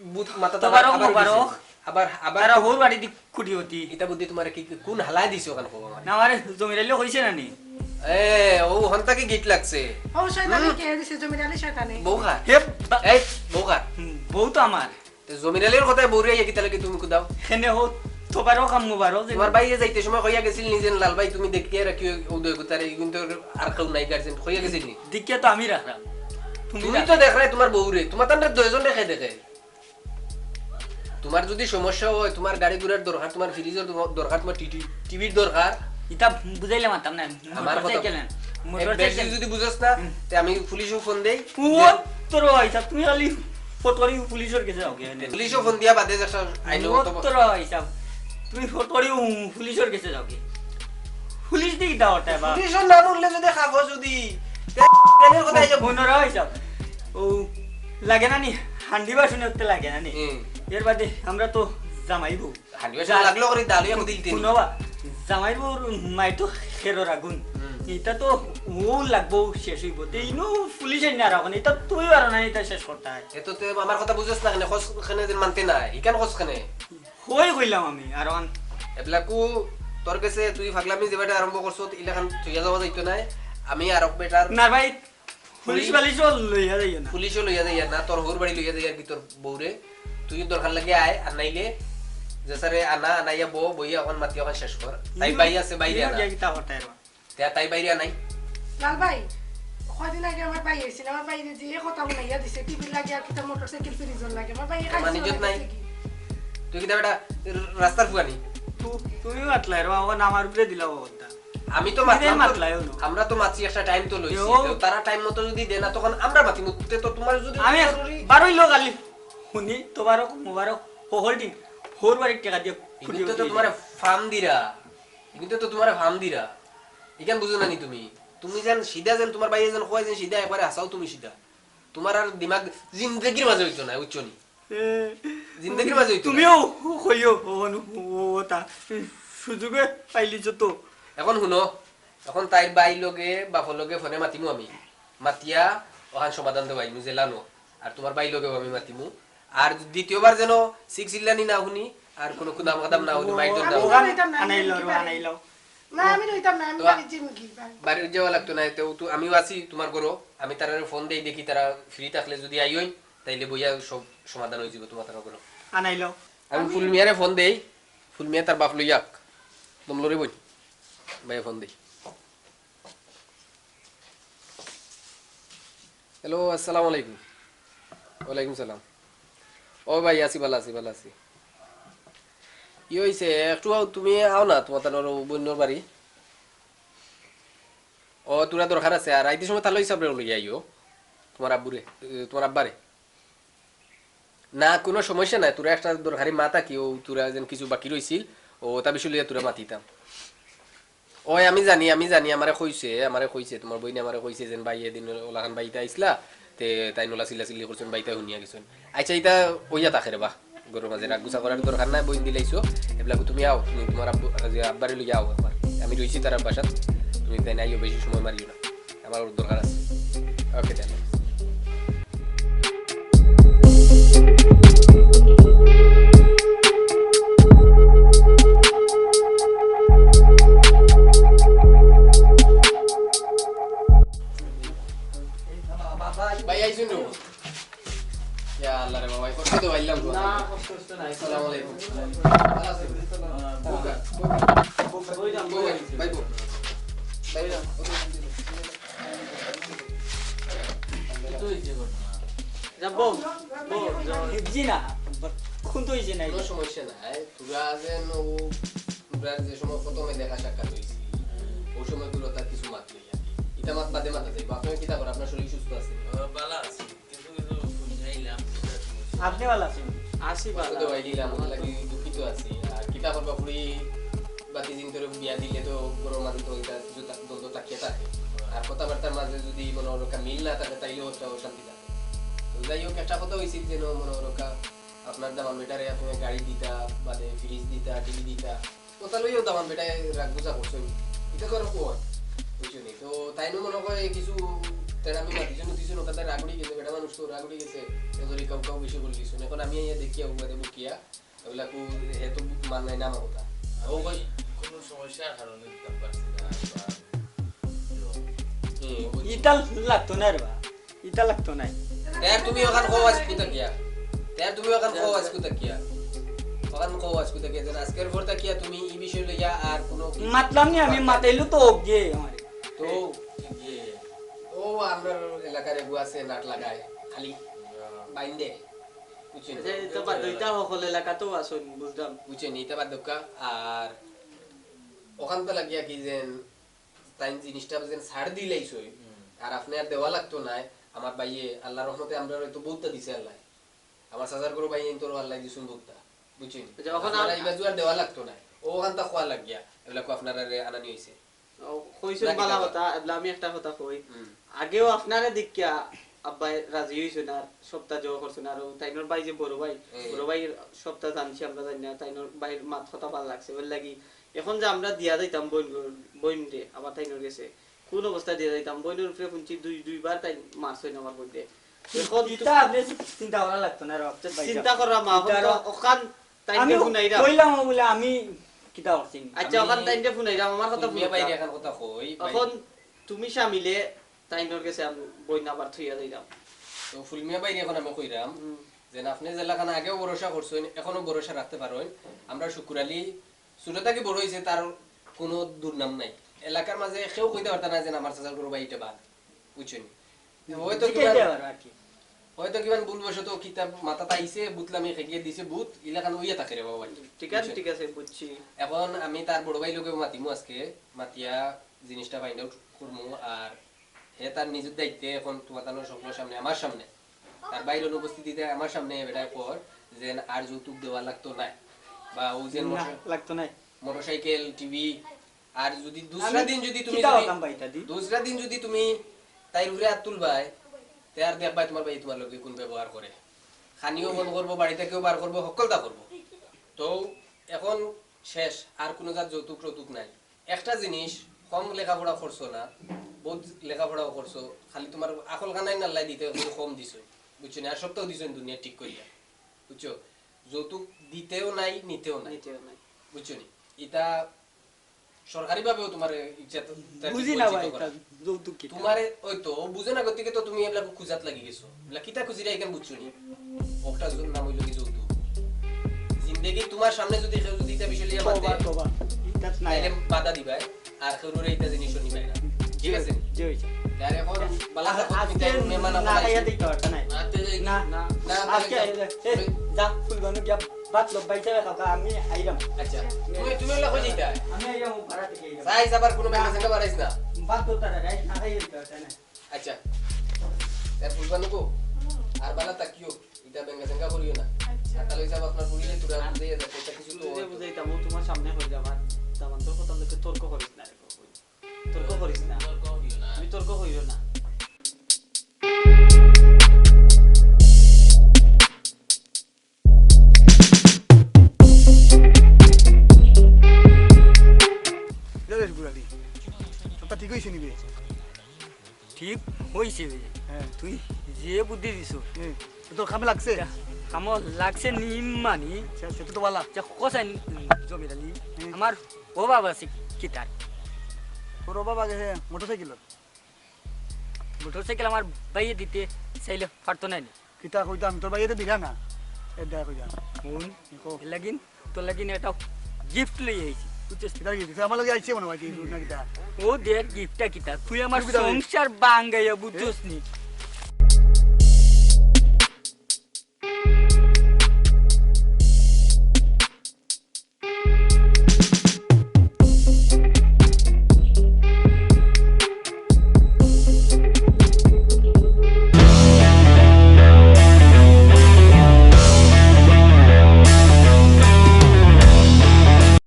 বুত মাথা তোমারও আবার মোবারক। গেছে। আবার, আবার তারা তো হউর বাড়ি দি কুটিপতি। ইতা বুদ্ধি তোমারে কি, কোন হালায় দিছে ওখান কও আমারে? না, আমারে জমির আলী কইছে না নি? এ, ও হন্তা কি গিট লাগছে? ও শয়তানি হুম? কে দিছে জমির আলী শয়তানি? বউ খা। হে বা- এই, বউ খা। হুম, বউ তো আমার। তে জমির আলীর কথায় বউরে আইয়া কিতা লাগে তুমি কুদাও? হেনে হো, তোবারও কাম মোবারক যে তোমার ভাইয়ে যাইতে সময় কইয়া গেছিল নি যে, "লাল ভাই, তুমি দেখিয়া রাখিও, ও দুই গুতারে, কিন্তু আর কেউ নাই গার্জেন", কইয়া গেছিল নি? দেখিয়া তো আমি রাখলাম। তুমি তুমি রাখো। তো দেখরায় তোমার বউরে, তোমার তানরে দুইজন রেখে দেখে। তোমার যদি সমস্যা হয়, তোমার গাড়ি ঘোড়ার দরকার, তোমার ফ্রিজর দর-, দরকার, তোমার টিটি, টিভির দরকার। ইতা বুঝাইলে মাতাম না। আমার কথা মোটরসাইকেল না। এ, মোটরসাইকেল। বেশি যদি বুঝছ না, হুম। তে আমি পুলিশও ফোন দেই। ও, যে তোর ভাইসাব, তুমি খালি ফটোরি পুলিশর গেছে যাও কে? পুলিশও ফোন দিয়া বাদে একটা আইন ও, হতো। তোর ভাইসাব, তুমি ফটোরি পুলিশর গেছে যাও কে? পুলিশ দি কিতা করতে বা? পুলিশর নাম উঠলে যদি খাবো যদি, তে এর কথা আইয়া হুনো রে ভাইসাব, ও লাগে না নি, হান্ডি বাসনে উঠতে লাগে না নি। হুম। এর বাদে আমরা তো জামাই বউ। হান্ডি বাসনে যা- লাগলো করে দালুয়া দিলতে নি। হুনো বা, জামাই বউর মাই তো খেরোর আগুন। হুম। ইতা তো ও লাগবো শেষ অইবো। তে ইনো পুলিশ আইন না রাখো না, ইতা তুমি পারো না, ইতা শেষ করতে হয়। এ তো তুই আমার কথা বুঝছ না কেনে, খোঁজ কেনে দিন মানতে না, ইখান খোঁজ কেনে? হই কইলাম আমি, আর অন- এবলাকু তোর গেছে তুই পাগলামি যে বেটা আরম্ভ করছত, ইলাখান থইয়া যাওয়া যাইতো নায়। আমি আরক বেটার না ভাই, পুলিশ বালিশও লইয়া যাইও না। পুলিশও লইয়া যাইয়া না, তোর হউর বাড়ি লইয়া যাইয়া আর কি তোর বউরে। তুই দরকার লাগে আয়, আর নাইলে যে স্যারে আনা, আনাইয়া বউ, বইয়া অখন মাতি অখন শেষ কর। তাই হুম। ভাই আছে, বাইরে ইনো আনা। গিয়া কিতা করতে পারবা? তে তাই বাইরে আনাই। লাল ভাই, কয়দিন আগে আমার ভাই আইছিল, আমার ভাইরে যে কথা হুনাইয়া দিছে, টিভির লাগে আর কিতা মোটরসাইকেল ফ্রিজর লাগে, আমার ভাই তোমার খাইছে নিজত না নাই। গেছে কি? তুই কিতা বেটা রাস্তার ফুয়ানি? তু-, তুমি মাতলাই রে বাবা, না আমার উপরে দিলা বাবা কথা। আমি তো তুমি মাতলাম তো, মাতলাই হলো। আমরা তো মাতছি একটা টাইম তো লইছি। এও। তো তারা টাইম মতো যদি দেয় না, তখন আমরা মাতি মুততে তো তোমার যদি আমি জরুরি বারোই লোক আলি। হুনি, তোবারক, মোবারক, হো-, হোল্ডিং, হউর বাড়ির টেকা দিয়া ফুটি এগুলো তো উঠে তোমার ফার্ম দিরা। কিন্তু তো তোমার ফার্ম দিরা। ইখান বুঝো না নি তুমি? তুমি যেন সিধা, যেন তুমার ভাইয়ে যেন কয়, যেন সিধা, একবারে হাছাউ তুমি সিধা। তুমার আর দিমাগ জিন্দেগির মাঝে অইতো না, বুঝছো নি? এ, জিন্দেগির মাঝে অইতো না। তুমিও কইও, ও, ও, ও, তা, সুযোগে পাইলিছো তো। এখন হুনো, এখন তাইর ভাইর লগে, বাপর লগে ফোনে মাতিমু আমি। মাতিয়া অখান সমাধান দেওয়াইমু, যেলানো। আর তুমার ভাইর লগেও আমি মাতিমু। আর দ্বিতীয়বার যেন চিক চিল্লানি না হুনি, আর কুনু কুদাম কাদাম না হুনি, মাইর ধর না হুনি। আনাইলাও, আনাইলাও। না, আমি রইতাম না, আমি তো বাড়িত যাইমু গি, বাড়ি। বাড়িত যাওয়া লাগতো না, এতে তো আমিও আছি তুমার ঘরো। আমি তারারে ফোন দেই, দেখি তারা free থাকলে যুদি আইন, তাইলে বইয়া সব সমাধান অইযিবো তুমার তারার ঘরো। আনাইলাও। আমি ফুলমিয়ারে ফোন দেই, ফুলমিয়া তার বাপ লইয়া আউক। দম লড়ি বই, ভাইয়া ফোন দেই। হ্যালো, আসসালামু আলাইকুম। ওয়ালাইকুম সালাম। ও ভাই, আছি, ভালা আছি, ভালা আছি। ই অইছে, একটু আও, তুমি আও না, তুমার তানর বইনর বাড়ি। ও, থুড়া দরকার আছে, আর আইতে সময় তাইলে হিসাব লইয়া আইও। তুমার আব্বুরে, এ, তুমার আব্বারে। না, কুনু সমস্যা নাই, থুড়া একটা দরকারি মাত আকি, ও থুড়া যেন কিছু বাকি রইছিল, ও তা বিষয় লইয়া থুড়া মাতিতাম। ওই আমি জানি, আমি জানি, আমারে কইছে, আমারে কইছে, তুমার বইনে আমারে কইছে যেন ভাই এদিন ওলাখান বাড়িত আইছলা, তে তাইন ওলা চিল্লাচিল্লি করছইন, বাড়িত হুনিয়া গেছইন। আচ্ছা, ইতা অইয়া থাকে রে বা, ঘরর মাঝে রাগ গুছা করার দরকার নাই, বইন দিলাইছো, এবলা তুমি আও, তুমি তুমার আব্বু, যে আব্বারে লইয়া আও একবার। আমি রইছি তারার বাসাত, তুমি তাইন আইও, বেশি সময় মারিও না। আমার দরকার আছে। ওকে, দেন। ভাই, আইছইন নি? ইয়া আল্লাহ রে বাবা, কষ্ট তো পাইলাম তো। না, কষ্ট কষ্ট নাই। আসসালামু আলাইকুম। ভালা আছেন? বউ কই? বউ কই? বউ কই? বউ কই? ভাই, বউ। ভাই, বউ। কিতা অইছে ঘটনা? যা বউ, বউ, যা। জি না, কুন্তা অইছে না। কুনু সমস্যা নাই। থুড়া যেন ও, থুড়া যে সময় প্রথমে দেখা সাক্ষাৎ অইছিল, অউ সময় থুড়া তার কিছু মাত লইয়া। ইতা মাত বাদে মাতা যাইবো। আপনে কিতা করেন? আপনার শরীর সুস্থ আছে? ও, ভালা আছি। কিছু কিছু শুনি আইলাম, কিতা সমস্যা? আপনে ভালা আছইন? আছি ভালা। কষ্ট তো পাইলাম, আমার লাগি দুঃখিত আছি। আর কিতা করবা, ফুড়ি বাতি জিন করে বিয়া দিলে তো ঘরর মাঝে তো ইতা জুতা দ্বন্দ্ব থাকিয়া থাকে। আর কথাবার্তার মাঝে যুদি মনো অয় মিল না থাকে, তাইলেও একটা অশান্তি থাকে। তো যাই হোক, একটা কথা অইছিল যেন মনো অয় আপনার দামান বেটারে আপনে গাড়ি দিতা, বাদে ফ্রিজ দিতা, টিভি দিতা, কথা লইয়াও দামান বেটায় রাগ গুছা করছইন। ইতা তো আর কয়, বুঝছো নি? তো তাইনও মনো অয় কিছু তেড়ামি মাতিছইন, দিছইন, ওখান রাগ উঠি গেছে, বেটা মানুষ তো রাগ উঠি গেছে, এ ধরি কাউ কাউ বেশি বলি দিছইন। এখন আমি আইয়া দেখিয়া, ও বাদে বকিয়া, ওগুলা কু, হে তো মান নাই না আমার কথা। ও কই, কুনু সমস্যার কারণে দিতাম পারছি না, বা, হুম। ইতা লাগতো না রে বা। ইতা লাগতো নায়। তে তুমি ওখান কও আইজকু থাকিয়া। তে তুমি ওখান কও আইজকু থাকিয়া। ওখান কও আইজকু থাকিয়া, যেন আইজকের পর থাকিয়া তুমি ই বিষয় লইয়া আর কুনু মাতলাম নি আমি, মাতাইলো তো অউক গিয়া আমারে। তো, ও আমরার এলাকার এগু আছে, নাট লাগায়, খালি বাইন্দে। বুঝছইন? যে ইতা বাদ দেও, ইতা হকল এলাকাতও আছইন, বুঝলাম। বুঝছইন, ইতা বাদ দেউক্কা। আর ওখান তো লাগিয়া কি যেন তাইন জিনিসটা যেন ছাড় দিলাইছইন, হুম। আর আপনে আর দেওয়া লাগতো নায়। আমার ভাইয়ে, আল্লার রহমতে আমরারে তো বউততা দিছে আল্লায়। আমার চাচার ঘরর ভাইয়াইন্তরেও আল্লায় দিছইন বউততা, বুঝছইন? আচ্ছা, অখন আপনারা আ-, ইবা জুয়ার দেওয়া লাগতো নায়। ও ওখানতা খোয়া লাগিয়া, এগুলা কো আপনারারে আনানি অইছে। ও, কইছইন না, ভালা কিতা কথা, এবলা আমি একটা কথা কই। হুম। আগেও আপনারে দেখিয়া আব্বায় রাজি অইছইন, আর সবতা জো করছইন, আর ও তাইনর ভাই যে বড় ভাই, হুম। বড় ভাইর সবতা জানছি আমরা, জানি না, তাইনর ভাইর মাত কথা ভালা লাগছে, এর লাগি এখন যে আমরা দিয়া যাইতাম বইন, বইনরে, আবার তাইনর গেছে, কুন অবস্থায় দিয়া যাইতাম? বইনর উপরে হুনছি দুই, দুইবার তাইন মারছইন আমার বইনরে। এখন ইতা আপনে চিন্তা করা লাগতো না রে, বাচ্চা ভাই। চিন্তা করা মা, ইতা এখন তো আরো ওখান তাইনরে আমি হুনাইরাম। কইলাম বুলে আমি কিতা করছি? আচ্ছা, আমি ওখান তাইনরে হুনাইরাম, আমার কথা ফুলমিয়া হুনো। বাইরে এখন কথা কই, ভাই। এখন তুমি শামিলে তাইনর গেছে আমি বইন আবার থইয়া যাইরাম। তো ফুলমিয়া বাইরে এখন আমি কইরাম, হুম। যেন আপনে যেলাখান আগেও ভরসা করছইন, এখনো ভরসা রাখতে পারইন। আমরা শুকুর আলী ছোট থাকি বড় অইছে, তার কুনু দুর্নাম নাই। এলাকার মাঝে কেউ কইতা পারতা না যে আমার চাচার ঘরর ভাই ইটা বাদ, বুঝছইন? হয়তো জিকাইতে কিবা, পারো আর কি। হয়তো কিবা ভুলবশত কিতা মাথাত আইছে, বুতলামি খেগিয়ে দিছে, বুত ইলাখান অইয়া থাকে রে বাবা। ঠিক আছে, বুঝছইন? ঠিক আছে, বুঝছি। এখন আমি তার বড় ভাইর লগেও মাতিমু আইজকে, মাতিয়া জিনিসটা find out করমু। আর হে তার নিজর দায়িত্বে এখন তুমার তানর সকলর সামনে, আমার সামনে, তার ভাইর অনুপস্থিতিতে আমার সামনে বেটায় কর যেন আর যৌতুক দেওয়া লাগতো নায়, বা অউ যেন না, মোটর-, লাগতো নায়। মোটরসাইকেল, টিভি, আর যদি দুসরা দিন যদি তুমি কিতা যদি হতাম ভাই ইতা দি? দুসরা দিন যদি তুমি তাইর উপরে আত তুলবায়, তে আর দেখবায় তুমার ভাইয়ে তুমার লগে কুন ব্যবহার করে। খানিও বন্ধ করবো, বাড়ি থাকিও বার করবো, হক্কলতা করবো। তো এখন শেষ, আর কুনু জাত যৌতুক টৌতুক নাই। একটা জিনিস, কম লেখাপড়া করছো না, বউত লেখাপড়াও করছো, খালি তুমার আকল কানাই নাল্লাই দিতে কম দিছো, বুঝছো নি? আর সবটাও দিছো দুনিয়া ঠিক করিয়া, বুঝছো? যৌতুক দিতেও নাই, নিতেও নাই, নিতেও নাই। বুঝছো নি? ইতা সরকারিভাবেও তুমারে ইজ্জত বুঝি না ভাই, যৌতুক কিতা? তুমারে ওই তো, ও বুঝে না গতিকে তো তুমি এবলা খুজাত লাগি গেছো। এবলা কিতা খুজিরা ইখান বুঝছো নি? ওটা যুগর নাম অইলো কি যৌতুক। জিন্দেগি তুমার সামনে যদি কেউ যদি ইতা বিষয় লইয়া মাতে, তবা, তবা। ইতা নাই। তাইলে বাধা দিবায়, আর কেউরে ইতা জিনিসও নিবায় না। ঠিক আছে? জি, জি। আর এখন বালা থাকো, তুমি আজকে তাই মেহমান না আমার খাইয়া আইছে। দিতে পারতা নাই। না, তে যাই। না, না, না, আজকে তাহলে এই যে, এই, তুমি যা, ফুলবানু গিয়া ভাত লব্বাই যাবে কাকা, আমি আইরাম। আচ্ছা, তুমি, তুমি ওলা কই যাইতা? আমি আইরাম, ভাড়া থেকে আইরাম। যাইস আবার কোনো ব্যাংকে সেটা বাড়াইস না। ভাত তো তারা রাইস না খাইয়া দিতে পারতা না। আচ্ছা, এর ফুলবানু গো, আর বালা থাকিও, ইতা বেঙ্গা সেঙ্গা করিও না। আচ্ছা। আর তাহলে হিসাব আপনার পুরিলে তোরা বুঝাইয়া যাচ্ছে, এটা কিছু তো বুঝাই, বুঝাইতাম, ও তোমার সামনে হয়ে যাবার। দামান্দর কথা লোকে তর্ক করিস না রে বাবা। তর্ক করিস না। তর্ক করিও না। তুমি তর্ক করিও না। কিতা রে বুড়ালি? সবটা ঠিক হইছে নিবে? ঠিক হইছে বে। হ্যাঁ। তুই যে বুদ্ধি দিছ। হুম। তোর কামে লাগছে? কামো লাগছে নি মানি। আচ্ছা, সেটা তো বালা। আচ্ছা, কোথায় জমির আলী? হুম। আমার অভাব আছে কিতার? তোর অভাব আগে মোটরসাইকেল। মোটরসাইকেল আমার ভাইয়ে দিতে চাইলে পারতো না নি। কিতা কইতাম, তোর ভাইয়ে তো দিলা না। এর দেখা কইতাম। হুন, কও। এর লাগিন, তোর লাগিন একটা গিফট লই আইছি, বুঝছস? কিতা গিফট? আমার লগে আইছে মনে হয়, কি না কিতা? ও দের গিফটটা কিতা? তুই আমার কিতা রে? সংসার বাঙ্গাইয়া, বুঝছস নি?